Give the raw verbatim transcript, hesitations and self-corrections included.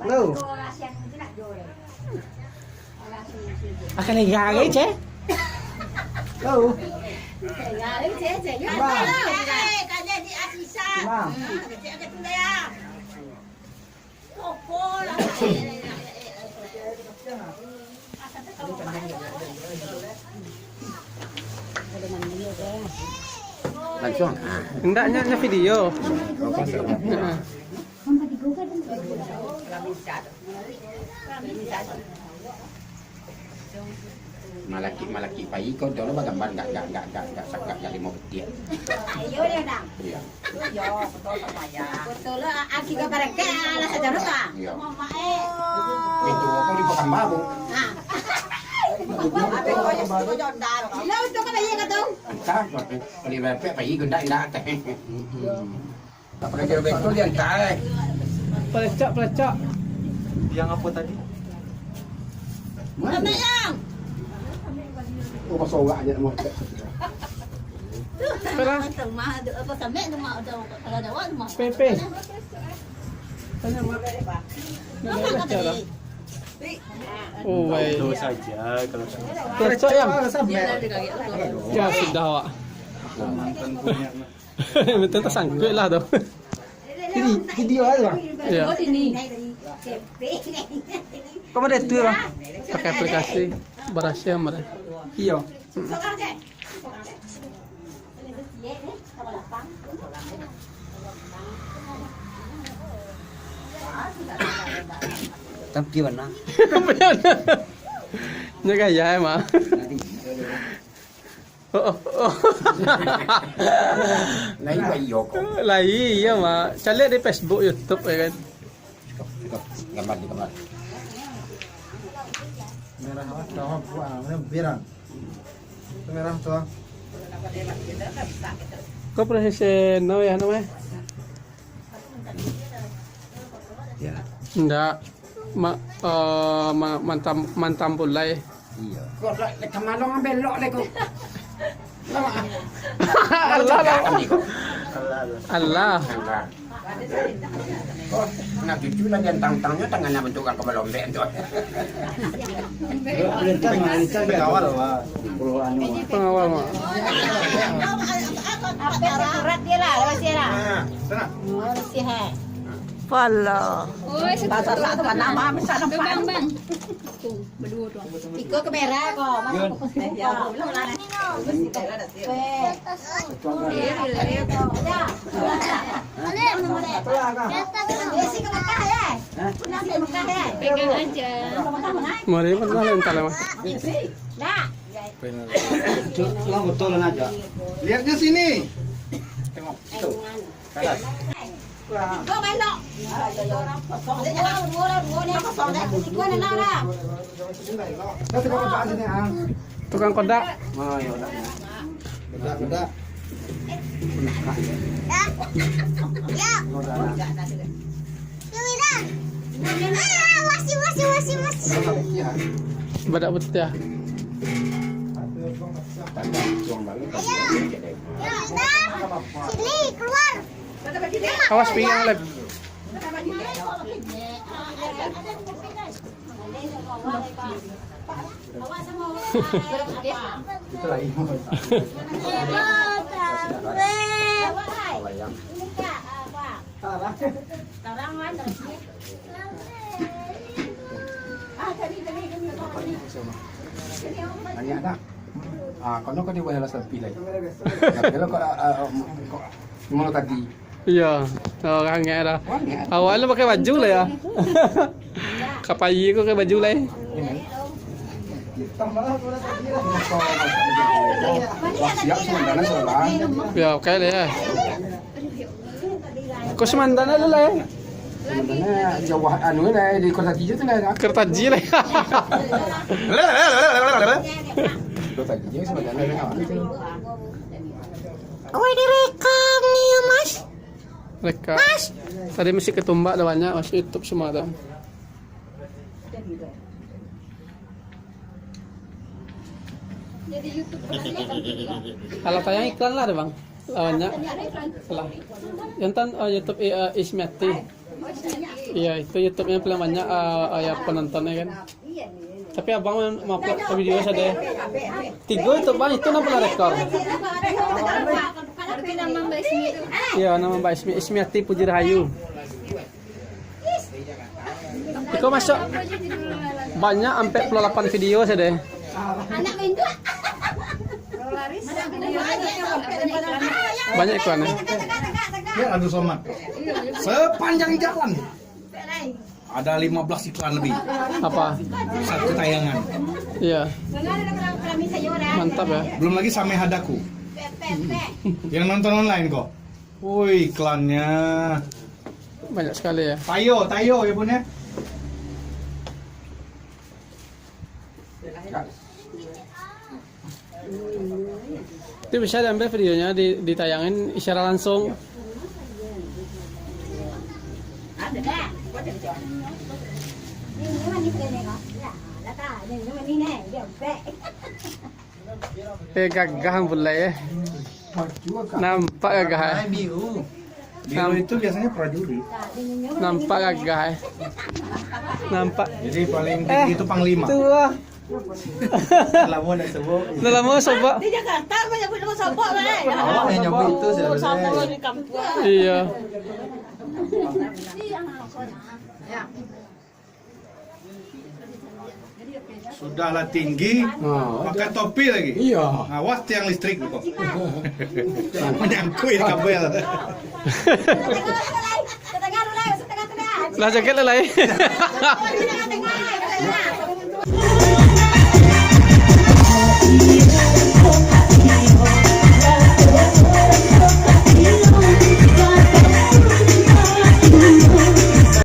Halo. Akan lagi gare, cek. Halo. Bang. Bang. Langsung. Ah. Hendaknya nya video. Heeh. Malaki-malaki pai ko dolo bagambar gak, gak, gak, gak, gak sakak gak limo betik. Iyo, iyo, Dang. Iyo. Iyo, betul, Pak, ya. Betul lah, aki ka barangkek, alah saja lo, Pak. Iyo. Itu ko di Pekanbaru. Nah. Habis ko yo, yo, yo, Dang. Sila untuk ka bayi ka tu. Entah, beli berpek pai ko ndak, ndak. Apa lagi robek tu dia entah, eh. Pelecak, pelecak. Yang apa tadi? Mana? Oh, pas orang aja nama. Salah. Sama, apa, sama tu, Mak, ada, kalau ada awak tu, Mak. Pepe. Tanya, Mak. Nggak ada pelecak lah. Oh, baik. Itu saja kalau pelecak yang. Ya, sudah, Wak. Mantan punya. Betul tersangkut lah tu. Jadi, video aja, Bang. Iya. Kau pada itu, Bang? Pakai aplikasi Barasya, Bang. Iya. Tapi mana? Nya gaya emang. Oh, oh, oh. Lai, iyo ko. Lai, iyo, Mak. Caliak di Facebook, YouTube, ya kan? Gambar di gambar. Merah apa? Tahu apa? Ah, merah berang. Itu merah tu. Kau profesional ya, namanya? Ya. Ndak. Ma-, eh, ma-, mantam-, mantampulai. Iya. Kok lah, lah, ka mano ngambil lok deh, kok? Alah, lah. Alah. Alah. Alah. Kok, nak cucu lah, jangan tang-tangnyo, tangan nak bentuk urang ka balombek tu. Perintah mah, perintah pengawal, Pak. Pengawal, Pak. Apa surat dia lah, lewat dia lah. Ah, sana. Oh, sihat. Pala. Oi, satu. Bang, bang. Iko kamera ko, masuk fokus. Eh, ya, belum lah. Pegang aja. Mari, pernah lah, entah lah, Mas. Lihatnya sini. Tengok. Tuh. Kalas. Tigo balok. Duo lah, duo lah, duo ni. Tigo ni lah. Tukang kodak. Oh, ya udah. Kodak, kodak. Ya. Ya. Wasi, wasi, wasi, wasi. Badak putiah. Ayo. Ya, udah. Sini, keluar. Awas piang, Lep. Banyak dah. Ah, kono kau dibuat lah selfie lai. Kalau kau, ah, ah, kau, kau, kau tadi. Iya, oh, hangat dah. Hangat. Awak lu pakai baju lah ya. Kapayi kau pakai baju lah. Wah, siap sumandana salah. Ya, pakai lah ya. Kau sumandana lu lah ya. Sumandana jauah anu lah, di Kertajie tu lah. Kertajie lah. Kertajie sumandana lah. Oi, direkam ni ya, Mas. Rekam. Mas. Tadi masih ketumbak dah banyak, masih YouTube semua dah. Jadi YouTube. Kalau tayang iklan lah ada, Bang. Banyak. Salah. Yang tan, eh, YouTube, eh, eh, Ismiati. Iya, itu YouTube-nya paling banyak, eh, eh, ya, penontonnya kan. Tapi abang mem-, mengupload video saja. Tigo itu, Bang, itu nan pernah rekor. Tapi nama Mbak Ismi itu. Iya, nama Mbak Ismi, Ismiati Puji Rahayu. Iko masuk banyak, ampek puluah lapan video saja. Anak main tu. Banyak iklan, eh? Ya, Abdul Somad. Sepanjang jalan ada lima belas iklan lebih. Apa? Satu tayangan. Iya. Mantap ya. Belum lagi Samehadaku. Yang nonton online kok. Woi, iklannya. Banyak sekali ya. Tayo, Tayo ya punya. Itu bisa diambil videonya, di, ditayangin secara langsung. Eh, gagah pulai, eh. Nampak gagah, eh. Biru. Biru itu biasanya prajurit. Nampak gagah, eh. Nampak. Jadi paling tinggi itu panglima. Itu lah. Lama nak sebut. Dah lama sobok. Di Jakarta banyak nama sobok, eh. Awak yang nyebut itu siapa? Sobok di kampung. Iya. Sudahlah tinggi, pakai topi lagi. Iya. Awas tiang listrik tu kok. Menyangkut kabel. Lah, jaket lah, lai.